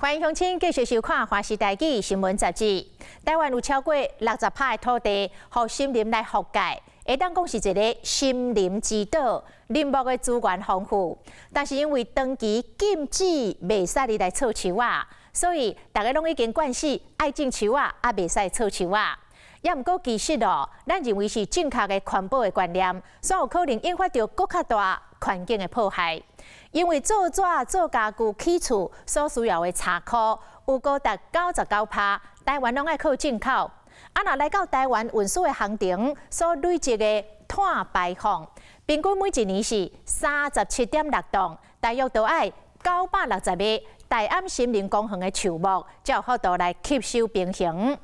歡迎鄉親繼續收看《華視台語新聞雜誌》。台灣有超過60%的土地，予森林來覆蓋，會當講是一个森林之島，林木的資源豐富。但是因為長期禁止袂使入來鑿樹仔，所以大家攏已經慣勢愛種樹仔，也袂使鑿樹仔。也毋過其實哦，咱認為是正確的環保的觀念，煞有可能引發著閣較大環境的破壞。因為做紙、做家具、起厝所需要的柴箍有高達99%，台灣攏愛靠進口。啊，若來到台灣運輸的航程所累積的碳排放，平均每一年是37.6噸，大約都愛960個大安森林公園的樹木，才有法度來吸收平衡。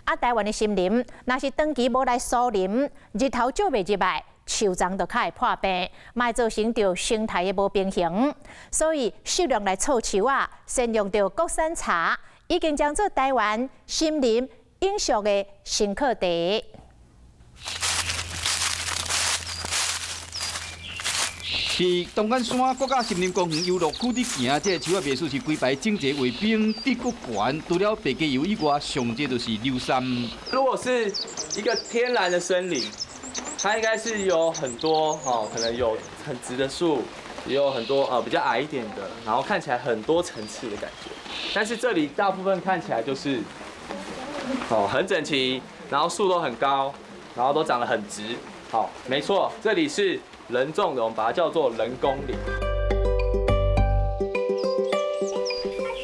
啊，台灣的森林若是長期無來疏林，日頭照袂入來，樹叢就較會破病，嘛會造成著生態的無平衡。所以適量來鑿樹仔，善用著國產柴，已經將做台灣森林永續的新課題。佇東眼山國家森林公園遊樂區佇行，這个樹仔袂輸是規排整齊衛兵得閣懸，除了白雞油以外，上濟就是柳杉。如果是一個天然的森林，它應該是有很多哦，可能有很直的樹，也有很多比較矮一點的，然後看起來很多層次的感覺。但是這裡大部分看起來就是哦很整齊，然後樹都很高，然後都長得很直。好，沒錯，這裡是人種的，我們把它叫做人工林。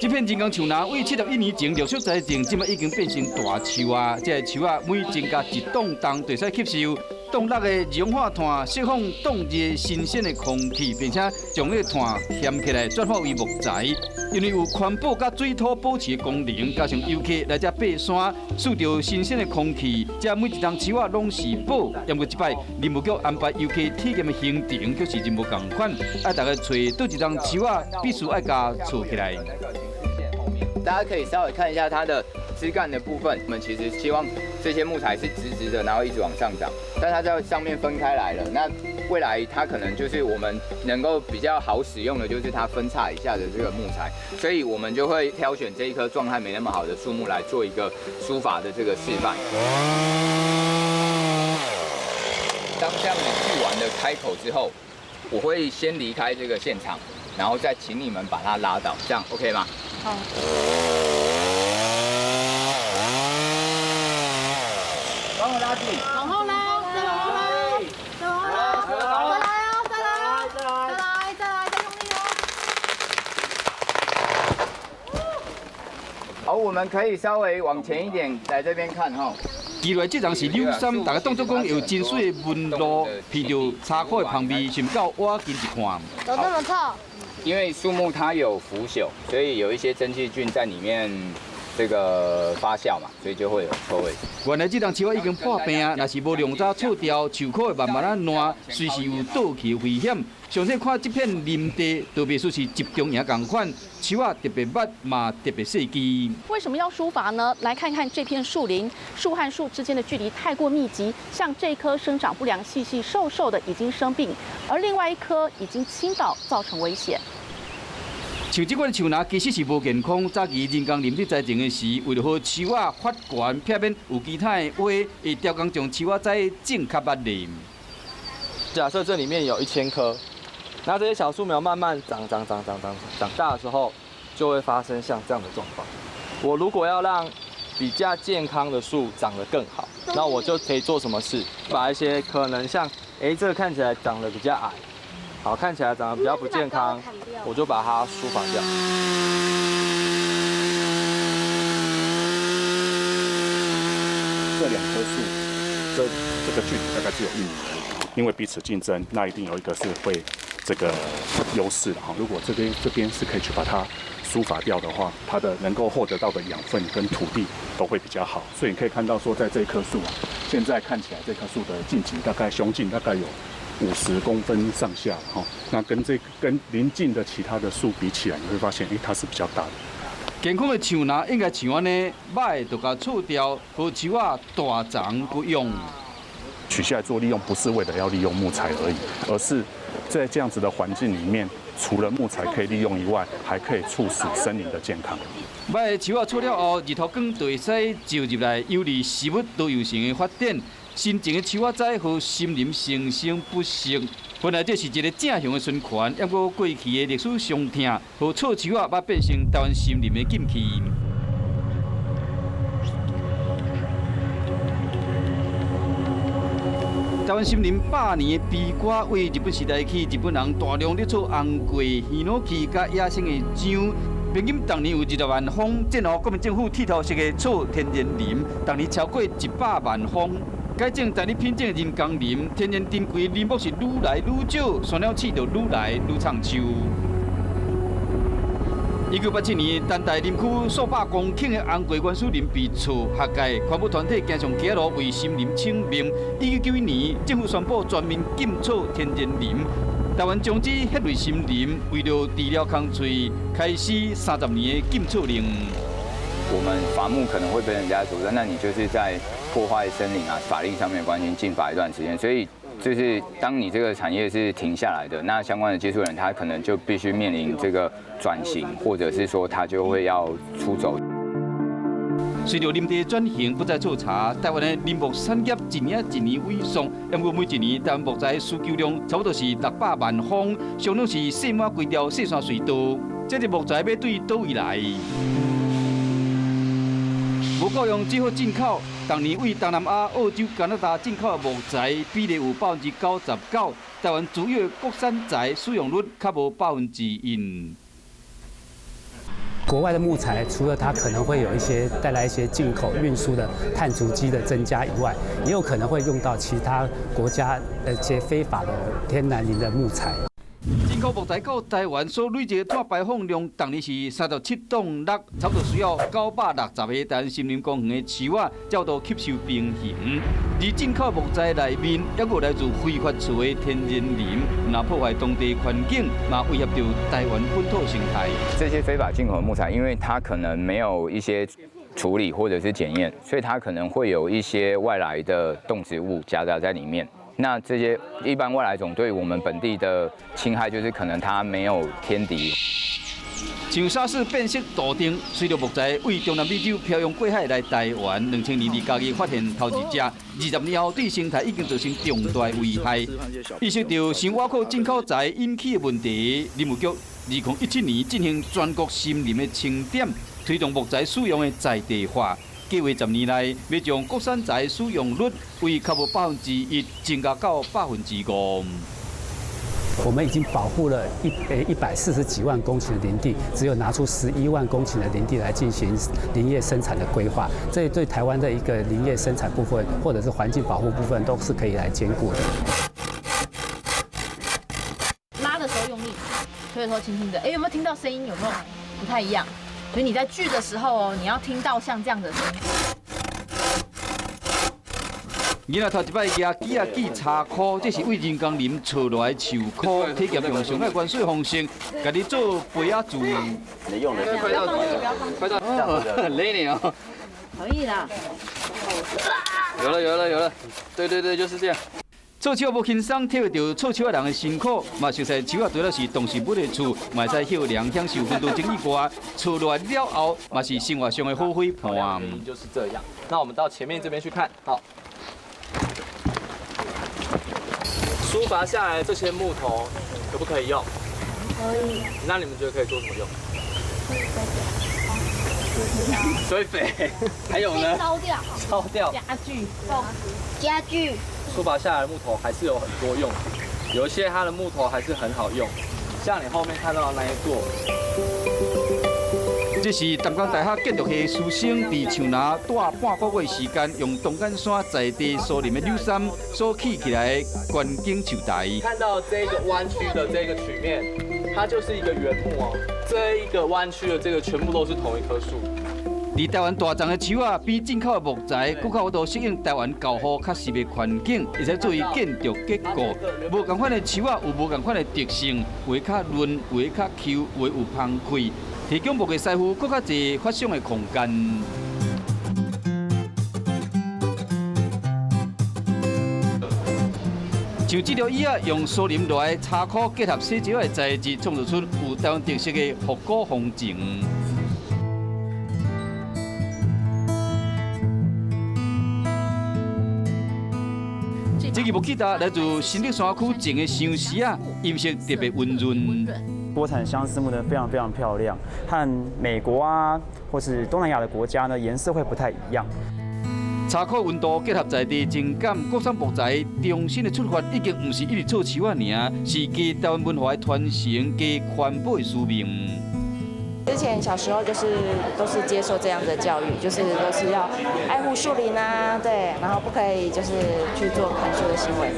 這片人工樹林為71年前陸續栽種，這擺已經變成大樹啊！這个樹仔每增加一棟重，就會使吸收凍落的二氧化碳，釋放凍熱新鮮的空氣，並且將那个碳含起來轉化為木材。因為有環保佮水土保持的功能，加上遊客來遮爬山，嗅著新鮮的空氣，這每一棟樹仔攏是寶。不過這擺林務局安排遊客體驗的行程，卻是真無仝款，愛大家揣佗一棟樹仔，必須愛共鑿起來。大家可以稍微看一下它的枝幹的部分，我們其實希望這些木材是直直的，然後一直往上長，但它在上面分開來了。那未來它可能就是我們能夠比較好使用的，就是它分叉以下的這個木材，所以我們就會挑選這一棵狀態沒那麼好的樹木來做一個疏伐的這個示範。當這樣子鋸完了開口之後，我會先離開這個現場，然後再請你們把它拉倒，這樣 OK 嗎？好。幫我拉緊。往後拉，再往後拉，再往後拉，再來哦，再來，再來，再來，再用力哦。好，我們可以稍微往前一點，來這邊看哈。其來這叢是柳杉，大家當作講有真媠的紋路，闻著柴箍的香味，想到挖近一看。怎麼那麼臭？因為樹木它有腐朽，所以有一些蒸汽菌在裡面這個發酵嘛，所以就會有臭味。原來這棟樹仔已經破病啊，若是無量早鑿掉，樹殼會慢慢仔爛，隨時有倒去的危險。上細看這片林地，特別說是集中營仝款，樹仔特別密，嘛特別細枝。為什麼要疏伐呢？來看看這片樹林，樹和樹之間的距離太過密集，像這棵生長不良、細細瘦瘦的已經生病，而另外一棵已經傾倒，造成危險。像這款樹林其實是無健康，早期人工林佇栽種的時，為著予樹仔發懸，避免有其他的話，會刁工將樹仔栽種較密的。假設這裡面有1000棵，那這些小樹苗慢慢長、長、長、長、長、長大的時候，就會發生像這樣的狀況。我如果要讓比較健康的樹長得更好，那我就可以做什麼事？把一些可能像，這個看起來長得比較矮。好，看起來長得比較不健康，我就把它疏伐掉。這兩棵樹，這個距離大概只有1米而已，因為彼此競爭，那一定有一個是會這個優勢的哈。如果這邊是可以去把它疏伐掉的話，它的能夠獲得到的養分跟土地都會比較好。所以你可以看到說，在這棵樹啊，現在看起來這棵樹的莖徑大概胸徑大概有50公分上下哈，那跟鄰近的其他的樹比起來，你會發現，它是比較大的。健康的樹林應該像按呢，歹就共鑿掉，予樹仔大叢閣用。取下來做利用，不是為了要利用木材而已，而是在這樣子的環境裡面，除了木材可以利用以外，還可以促使森林的健康。䆀樹仔锉了後，日頭光就會使照入來，有利食物多樣性的發展。新種的樹仔栽予森林生生不息。本來這是一個正向的循環，不過過去的歷史傷痛，予锉樹仔捌變成台灣森林的禁區。台灣森林百年的悲歌，為日本時代起，日本人大量咧锉紅桂、ヒノキ佮野生的樟。平均逐年有20萬方，戰後國民政府剃頭式的锉天然林，逐年超過100萬方。改種單一品種的人工林，天然珍貴林木是愈來愈少，山鳥鼠就愈來愈藏樹。1987年，臺大林區數百公頃的紅桂原始林被锉，學界環保團體行上街路為森林請命。1991年，政府宣布全面禁锉天然林，台灣終止彼類森林，為了治療空喙，開始30年的禁锉令。我們伐木可能會被人家阻止，那你就是在破壞森林啊，法令上面關係禁伐一段時間，所以。就是當你這個產業是停下來的，那相關的接觸人他可能就必須面臨這個轉型，或者是說他就會要出走。隨著林地轉型，不再锉柴，台灣的林木產業一年一年萎縮。不過每一年台灣木材需求量差不多是600萬方，相當是塞滿規條雪山隧道。這個木材欲對佗位來？無夠用，只好進口。逐年對東南亞、澳洲、加拿大進口的木材比例有99%，台灣主要的國產材使用率較無1%。國外的木材，除了它可能會有一些帶來一些進口運輸的碳足跡的增加以外，也有可能會用到其他國家的一些非法的天然林的木材。進口木材到台灣所累積的碳排放量，逐年是37.6，差不多需要960個台灣森林公園的樹仔，才有吸收平衡。而進口木材內面，猶閣來自非法锉的天然林，若破壞當地環境，嘛威脅著台灣本土生態。這些非法進口的木材，因為它可能沒有一些處理或者是檢驗，所以它可能會有一些外來的動植物夾雜在裡面。那這些一般外來種對我們本地的侵害，就是可能它沒有天敵。像沙士變色杜定，隨著木材對中南美洲漂洋過海來台灣，2000年佇嘉義發現頭一隻，20年後對生態已經造成重大危害。意識到傷倚靠進口材引起的問題，林務局2017年進行全國森林的清點，推動木材使用的在地化。計劃10年內，欲將國產材使用率為較無1%增加到5%。我們已經保護了140幾萬公頃的林地，只有拿出11萬公頃的林地來進行林業生產的規劃，這對台灣的一個林業生產部分，或者是環境保護部分，都是可以來兼顧的。拉的時候用力，推的時候輕輕的。哎，有沒有聽到聲音？有沒有不太一樣？所以你在鋸的時候哦，你要聽到像這樣的聲音。囡仔頭一擺舉機仔鋸柴箍，這是為人工林锉落來樹箍，體驗用上愛原始方式，家己做杯仔柱。你用的不要放棄，不要放棄，快到，很累你哦。可以啦。有了，有了，有了。對對對，就是這樣。锉樹無輕鬆，體會著锉樹仔人的辛苦，嘛熟悉樹仔除了是動植物的厝，嘛會使歇涼享受溫度蒸以外，锉落來了後，嘛是生活上的好伙伴。原因就是這樣。那我們到前面這邊去看，好。疏伐下來這些木頭可不可以用？可以。那你們覺得可以做什麼用？堆肥。還有呢？燒掉。燒掉。家具。家具。疏伐下來的木頭還是有很多用途，有一些它的木頭還是很好用，像你後面看到的那一座。這是淡江大學建築系師生佇樹林蹛半個月時間，用東干山在地疏林的柳杉所起起來的觀景樹台。看到這個彎曲的這個曲面，它就是一個原木哦。這一個彎曲的這個全部都是同一棵樹。佇台灣大叢的樹仔，比進口的木材閣較有度適應台灣厚雨較濕的環境，而且作為建築結構。無仝款的樹仔有無仝款的特性，有的較嫩，有的較 Q，有的有芳氣，提供木藝師傅閣較濟發想的空間。一像這條椅仔用蘇林來茶箍結合細蕉的材質，創造出有台灣特色的復古風情。這支木吉他來自新竹山區種的相思啊，音色特別溫潤。國產相思木呢，非常非常漂亮，和美國啊或是東南亞的國家呢，顏色會不太一樣。茶庫溫度結合在地情感，國產木材重新的出發，已經毋是一直做樹仔爾，是加台灣文化的傳承、加環保的使命。之前小時候就是都是接受這樣的教育，就是都是要愛護樹林啊，對，然後不可以就是去做砍樹的行為。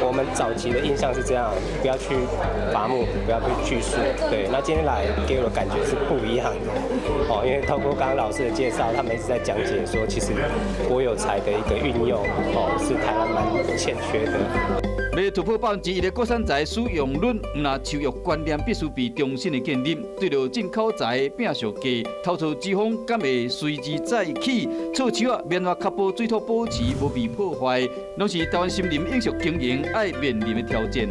我們早期的印象是這樣，不要去伐木，不要去鋸樹，對。那今天來給我的感覺是不一樣的，哦，因為透過剛剛老師的介紹，他們一直在講解說，其實國有材的一個運用，哦，是台灣蠻欠缺的。欲突破1%的國產材使用率，毋但樹木觀念必須被重新的建立。對著進口材摒俗價，頭厝之風敢會隨之再起？措樹仔免怎確保水土保持無被破壞，攏是台灣森林永續經營愛面臨的挑戰。